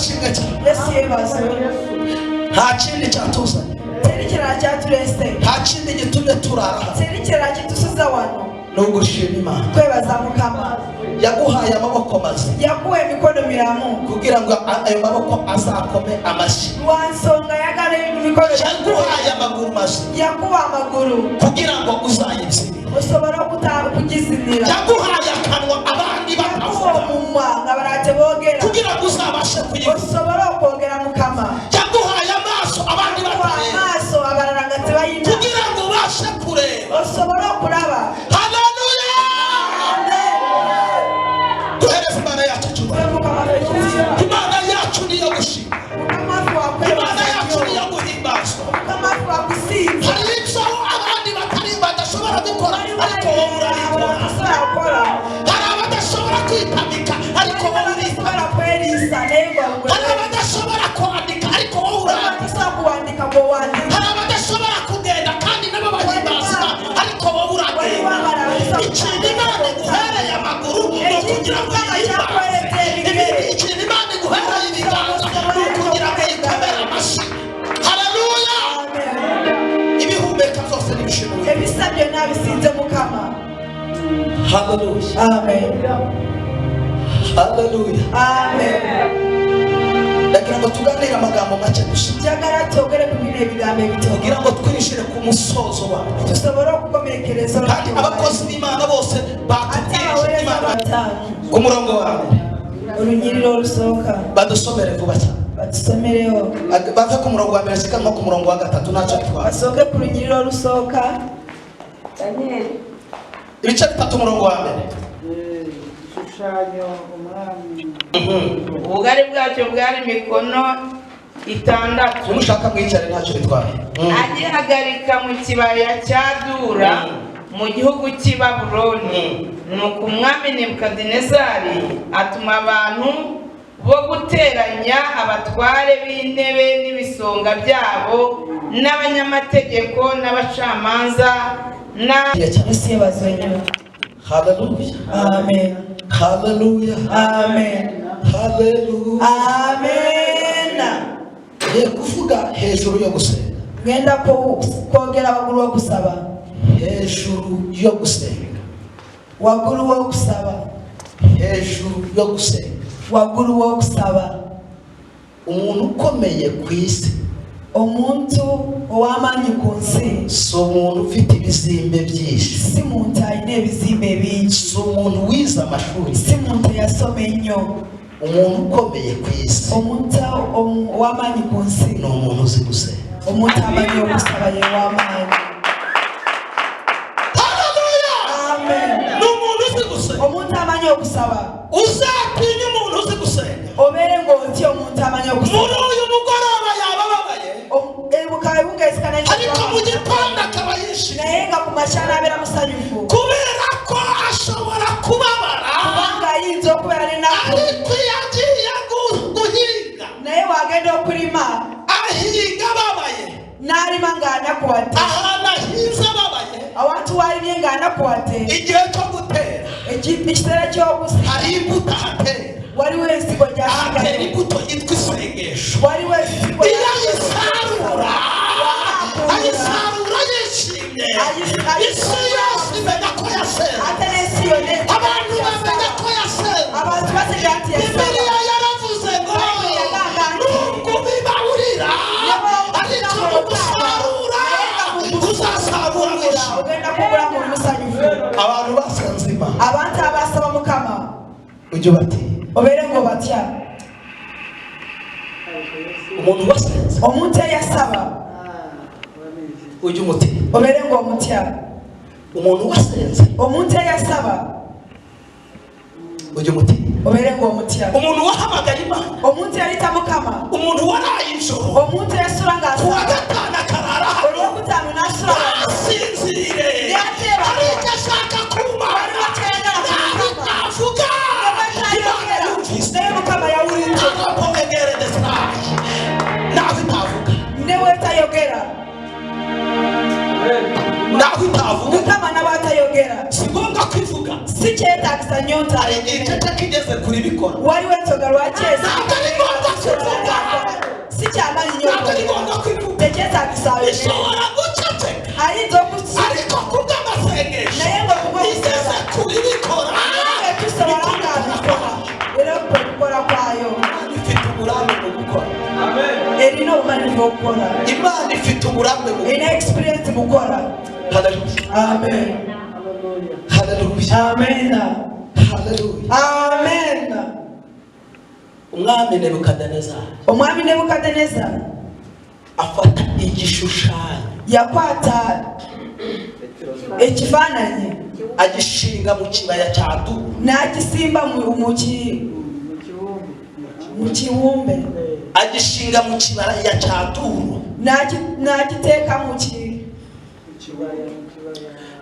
Ashimwe cyane. Yesu yeebazibwe. Nta kindi cyatuzanye. Teri kirala kyatuleese. Nta kindi gitumye turara hano. Teri kirala kitusuza wano. Ni ugushima Imana. Kwebaza Mukama. Yaguhaye amaboko mazima Yakuwa emikono miramu kugira ngo ayo maboko azakome amashyi. Lwa nsonga yagala emikono. Yaguhaye amaguru mazima Yakuwa amagulu kugira ngo uzayibyinire. Osobole okugizinira. Yaguhaye akanwa abandi Yakuwa batavuga omumwa nga balala teboogera kugira ngo uzabashe kuyivuga. Osobole okwogera, Mukama. Yaguhaye amaso abandi Yakuwa batareba amaaso abalala nga tebayina kugira ngo ubashe kureba. Osobole okulaba. Haleluya! Duhereze Imana yacu icyubahiro. Mukama waffe ekitiibwa. Imana yacu niyo gushima. Mukama waffe Imana wakwebaza yacu nnyo. niyo guhimbazwa. Mukama waffe wakusinza. Hari ibyo abandi batari badashobora gukora, ariko wowe urabikora. Abatasobola kukola. Hari abadashobora kwitamika, ariko wowe uritamika. Abatasobola kweriisa naye Hari gwe. abadashobora kwandika, ariko wowe urandika. Abatasobola kuwandika gwewandiika. Hari abadashobora kugenda kandi nabo bahimbaza, ariko wowe uragenda. Ikintu Imana iguhereye amaguru ni ukugira ngo uyihimbaze. Ikintu Imana iguhereye ibiganza ni ukugira ngo uyikomere amashyi. Haleluya! Ibihumeka byose nibishimwe. Ebisa byonna bisinze Mukama. Haleluya! Amen. Haleluya! Amen. Ndagira ngo tuganire amagambo make gusa Njagala twogere ku bino ebigambo ebitono kugira ngo twinjire ku musozo wacu. Tusobole okukomekereza. Kandi abakozi b'Imana bose Ate batubwirije abaweereza Imana. bataano. Ku murongo wa mbere. Olunyiriro olusooka. Badusomere vuba cyane. Batusomereho. Bave ku murongo wa mbere sika nko ku murongo wa gatatu, ntacyo bitwara. Basooke ku lunyiriro olusooka. Daniyeli. Ibice bitatu, umurongo wa mbere. Igishushanyo umwami. Ubugari bwacyo bwari mikono 6. Nimushaka mwicare, ntacyo bitwaye. Agihagarika mu kibaya cya Dura mu gihugu cy'i Babuloni. Nuko umwami Nebukadinezari atuma abantu bo guteranya abatware b'intebe n'ibisonga byabo n'abanyamategeko n'abacamanza na Yesu yeebazibwe nnyo. Haleluya! Amen. Haleluya! Amen. Haleluya! Amen. Ngiye kuvuga hejuru yo gusenga. Ngenda kwogera waggulu w'okusaba. Hejuru yo gusenga. Waggulu w'okusaba. Hejuru yo gusenga. Waggulu w'okusaba. Umuntu ukomeye ku isi Omuntu ow'amaanyi ku nsi si umuntu ufite ibizimbe byinshi, si muntu alina ebizimbe bingi, si umuntu wize amashuri. Si muntu eyasoma ennyo. Umuntu ukomeye ku isi Omuntu ow'amaanyi ku nsi ni umuntu uzi gusenga. Omuntu amanyi okusaba ye w'amaanyi. Haleluya! Amen. Ni umuntu uzi gusenga. Omuntu amanyi okusaba. Uzatinya umuntu uzi gusenga. Obeere ng'otya omuntu amanyi okusaba. Muri uyu mugoroba yaba ababaye, ariko mu gitondo akaba yishimye, naye nga ku makya n'abeera musanyufu, kubera ko ashobora kubabara, kubanga ayinza okubeera n'ennaku, ariko iyo agiye guhinga, naye wagenda okulima, ahinga ababaye. N'alima ng'anakuwadde. Ahantu ahinze ababaye, Awantu walimye ng'anakuwadde, igihe cyo gutera, ekiseera ky'okusiga, hari imbuto ahatera. Waliwo ensigo Ahatera gy'asigayo. imbuto yitwa isengesho. Waliwo ensigo. Iyo ayisarura, ayisarura yishimye. Isi yose imenya ko yasenze. Ate n'ensi yonna Abantu bamenya ko yasenze. Abantu bategeera nti yasaba. Bibiliya yaravuze ngo nubwo ubiba urira, ariko mu gusarura uzasarura wishimye. Ogenda kugula ng'oli musanyufu. Abantu basenze Imana, Abantu abasaba Mukama, ujye ubatinya. Obeere ng'obatya. Umuntu wasenze, Omuntu eyasaba, ujye umutinya. Obeere ng'omutya. Umuntu wasenze, Omuntu eyasaba, ujye umutinya. Obeere ng'omutya. Umuntu wahamagaye Imana, Omuntu eyayita Mukama, umuntu waraye ijoro, omuntu eyasula ku wa ng'asaba, gatanu akarara hano, olwokutaano n'asula wano, ntasinzire, Yateeba. hari icyo ashaka ku Mana, naho itavuga, Imana yumvise. Naye Mukama yawulidde. Agapoegere desirayi, naho itavuga, Ne bwetayogera, naho itavuga, Mukama n'abatayogera, si ngombwa kwivuga. Si kyetaagisa nnyo nti Hari igihe ayogere. iceceka igeze kuri bikora. Waliwo ensonga lwaki Ntabwo ari ngombwa kuvuga. Essaawa Ishobora guceceka, ayinza okusi ariko kubw'amasengesho naye nga okuba igeze kubibikora. Naye tusobola nga abikola era okukola kwayo. Imana ifite uburambe mu gukora. Erina obumalirivu okukola. Imana ifite uburambe mu Erina experience mu kukola. Haleluya. Amen. Haleluya. Amen. Haleluya. Amen. Umwami Nebukadinezari Omwami Nebukadineza afata igishushanyo, yakwata ekifaananyi, agishinga mu kibaya cya Dura, n'akisimba mu kiwumbe, agishinga mu kibaya cya Dura. N'akiteeka mu ki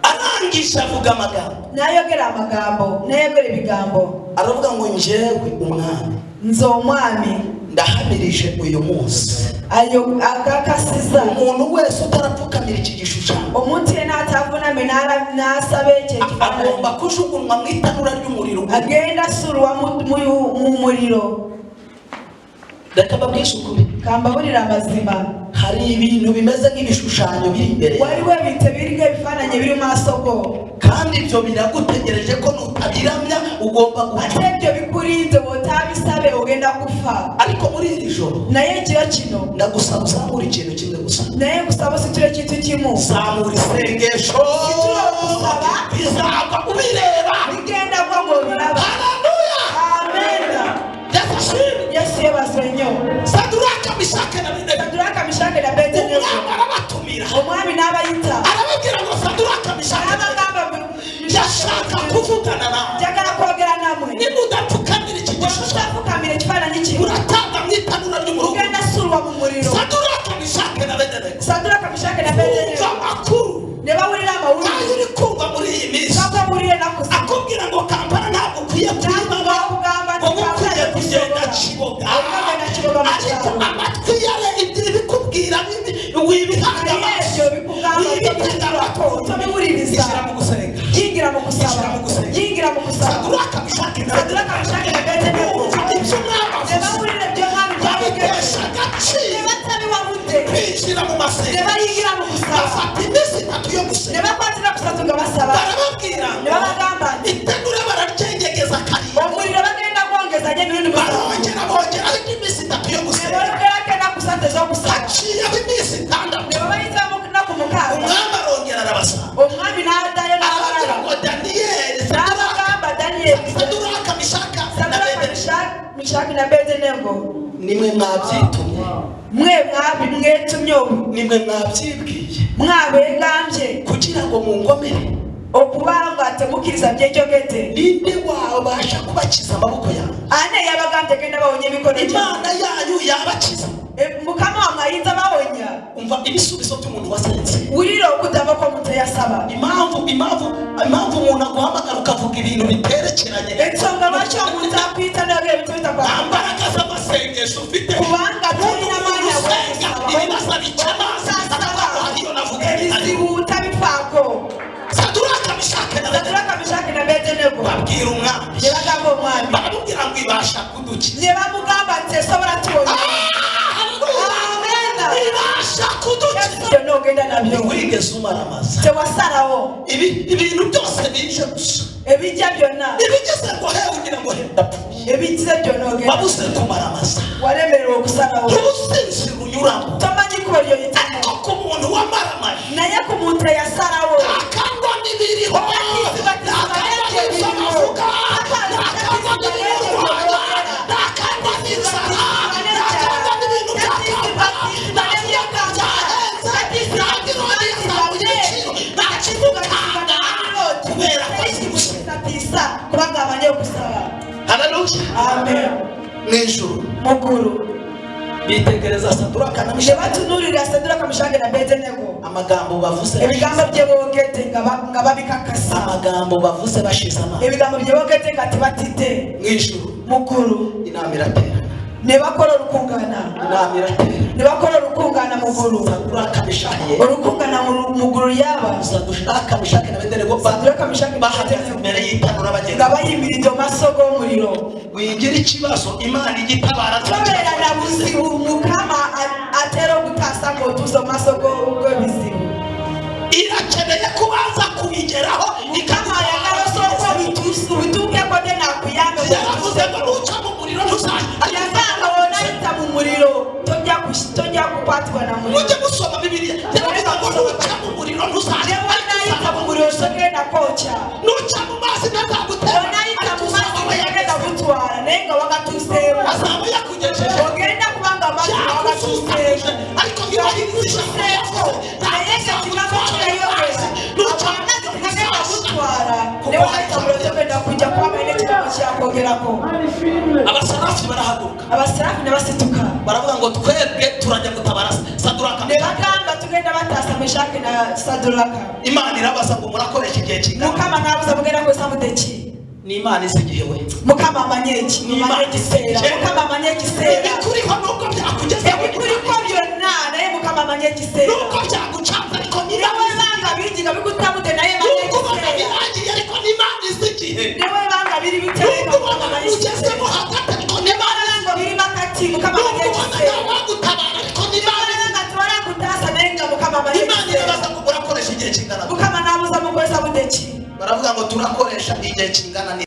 Arangije avuga amagambo. N'ayogera amagambo, n'ayogera ebigambo. Aravuga ngo: "Njyewe umwami, Nze omwami, ndahamirije uyu munsi, ayo akakasiza, umuntu wese utarapfukamira iki gishushanyo omuntu yenna atavuname n'asaba ekyo ekifaananyi agomba kujugunywa mu itanura ry'umuriro." Agenda sulwa mu muliro. Reka mbabwize ukuri. Kambabulira amazima. Hari ibintu bimeze nk'ibishushanyo biri imbere yawe. Waliwo ebintu ebiringa ebifaananyi ebiri mu maaso go. Kandi ibyo biragutegereje ko nutabiramya ugomba gupfa. Ate ebyo bikurinze, bw'otabisabe ogenda kufa. Ariko muri iri joro, Naye ekiro kino, ndagusaba uzamura ikintu kimwe gusa. Naye nkusaba ositula ekintu kimu. Zamura isengesho. Situla okusaba. Bizagwa ubireba. Bigenda gwa ng'obiraba. Haleluya. Amen. Yesu ashimwe. Yesu yebazwe nnyo. Saduraka, Mishake na Abedenego, Saduraka, Mishake na Abedenego, umwami arabatumira. Omwami n'abayita. Arababwira ngo: "Saduraka, Mishake na N'abagamba, ndashaka kuvugana nawe. Njagala kwogera nammwe. Nimudapfukamira iki gishushanyo, Bwemutafukamira ekifaananyi kino, muratanga mu itanura ry'umuriro." Mugenda sulwa mu muliro. Saduraka, Mishake na Abedenego Saduraka, Mishake na Abedenego kumva amakuru ne bawulira amawulire ayo uri kumva muri iyi minsi, gagawulira ennaku zino, akubwira ngo Kampala ntabwo ukwiye kuyibamo, Nakugamba nti wowe ukwiye Kampala kugenda tosobola. Kiboga. Okugenda Kiboga mu Ariko kyalo. amatwi yare ibyo ibikubwira bibi wibihanga Naye amaso, ebyo bikugamba wibitega amatwi. tobiwuliriza. Ishyira mu gusenga. Yingira mu Ishyira kusaba. mu gusenga. Yingira mu kusaba. Saduraka, Mishake na Saduraka, Mishake na Abedenego kumva ibyo umwami ne avuze, bawulira ebyo omwami byayogedde, babitesha ne agaciro, batabiwabudde, kwinjira mu ne masengesho. bayingira mu kusaba. Bafata iminsi 3 yo Ne gusenga. bakwatira kusatu nga basaba. Barababwira Ne ngo babagamba nti itanura bararyengegeza karindwi. Omuliro bagenda gwongeza emirundi 7. Barongera bongera indi minsi 3 yo Ne gusenga. bogerako ennaku 3 ez'okusaba. Haciyeho iminsi 6. Ne babayita mu nnaku 6. Umwami arongera arabasaba. Omwami n'addayo Arababwira n'abalaba. ngo: "Daniyeli, Saduraka, N'abagamba, Daniyeli, Saduraka, Mishaka na Saduraka, Abedenego, Mishaki na Abedenego, nimwe mwabyitumye, mwe mwabi mwetumye obu, nimwe mwabyibwiye mwabegambye kugira ngo mungomere. Okuba nga temukkiriza byenjogedde. Ninde wabasha kubakiza amaboko yanjye? Ani eyabagambye genda bawonya emikono gyammwe? Imana yanyu yabakiza?" Mukama wammwe ayinza bawonya? Umva ibisubizo by'umuntu wasenze. Wulira okuddamu kw'omuntu eyasaba. Impamvu umuntu aguhamagara ukavuga ibintu biterekeranye, Ensonga lwaki omuntu akuyita n'oyogera ebintu nta bitakwata, mbaraga z'amasengesho ufite. kubanga tolina Umuntu maanyi usenga ag'okusaba. ibibazo bica amazi, Omusasaba akavuga navuga bitari. ebizibu tabifaako. Saduraka, Mishake na Abedenego Saduraka, Mishaki na Abedenego babwira umwami, ne bagamba omwami, baramubwira ngo: "Ibasha kudukiza." Ne bamugamba nti esobola tuwonya. Amen. Ibasha kudukiza. Byonna ogenda nabyo. Ntiwigeze umaramaza. Tewasalawo. Ibintu byose bije gusa, Ebijja byonna, ibigeze ngo he, ugira ngo he, ndapfuye. Ebijjize byonna ogenda. Wabuze kumaramaza. Walemererwa okusalawo. Ntuzi inzira unyuramo. Tomanyi kkubo lyoyitamu. Ariko ku muntu wamaramaje, Naye ku muntu eyasalawo, ntakangwa n'ibiriho, ntakangwa n'ibyo bavuga, ntakangwa n'ibimurwanya, ntakangwa n'inzara, ntakangwa n'ibintu bya Kampala, ntavuga byahenze, ntabwo ironi yazamuye ibiciro, nta kimukanga kubera ko azi gusenga. Tiisa kubanga amanyi okusaba. Haleluya. Amen. Mu ijuru Muggulu bitegereza Saduraka na ne Mishaki, batunuulira Saduraka, Mishaki na Abedenego, amagambo bavuze, ebigambo bye boogedde nga babikakasa, amagambo bavuze bashize amazi. Ebigambo bye boogedde nga tebatidde. Mu ijuru Muggulu inama iraterana. Ne bakora olukungana. Inama iratera. Ne bakora olukungana mu ggulu. Saduraka, Mishaki, Olukungana mu ggulu lyaba Sadushaka, Mishaki na Abedenego Saduraka, Mishaki na bahagaze Abedenego. imbere y'itanura nga bagenda. bayimiridde mu maaso g'omuliro. Wigira ikibazo, Imana igitabara. Tobeera na buzibu, Mukama atera okutaasa ng'otuusa mu maaso g'ebizibu. Irakeneye kubanza kubigeraho. Mukama ayagala osooka obituukeko ne nakuyambe. Yaravuze ngo nuca mu muriro ntuzashya. Yagamba wonayita mu muliro tojja kukwatibwa na muliro. Mujye musoma Bibiliya. Yaravuze ngo nuca mu muriro ntuzashya. Ne wonayita mu muliro togenda kwokya. Nuca mu mazi ntazagutera. Wonayita mu mazzi tegagenda kutwala naye nga wagatuuseemu. Azaba yakugejeje. Ogenda kubanga amazzi nga Yagususanyije. wagatuuseemu. Ariko yubahiriza ijambo yavuze. Naye nga kigambo kirayogera amazzi tegagenda kutwala ne wonayita mu muliro togenda kujja kubanga alina ekigambo kyakwogerako. Abasarafi barahaguruka. Abaserafi ne basituka. Baravuga ngo twebwe turajya gutabara Saduraka. Ne bagamba tugenda bataasa Meshaki na Saduraka. Imana irabaza ngo murakoresha igihe kingana? Mukama n'abuuza mugenda kukozesa budde ki? Ni Imana izi igihe we. Mukama amanyi amanyi ekiseera. Mukama amanyi ekiseera. Ibikuriho nubwo byakugezeho, Ebikuliko byonna naye Mukama amanyi ekiseera. nubwo byagucanze, ariko Ne niba bwebanga bingi nga bikutabudde naye manyi nubwo ubona ekiseera. birangiye, ariko n'Imana izi igihe. Ne bwebanga biri bitereka, Nubwo Mukama ubona amanyi ugezemo ekiseera. hagati, ariko n'Imana Ne bwebanga biri makati, Mukama nubwo amanyi ubona ekiseera. ntawagutabara, ariko Ne n'Imana bwebanga tewali naye nga Mukama amanyi Imana ekiseera. irabaza ngo murakoresha igihe kingana gute? Mukama n'abuuza mukozesa budde ki? Baravuga ngo turakoresha igihe kingana ni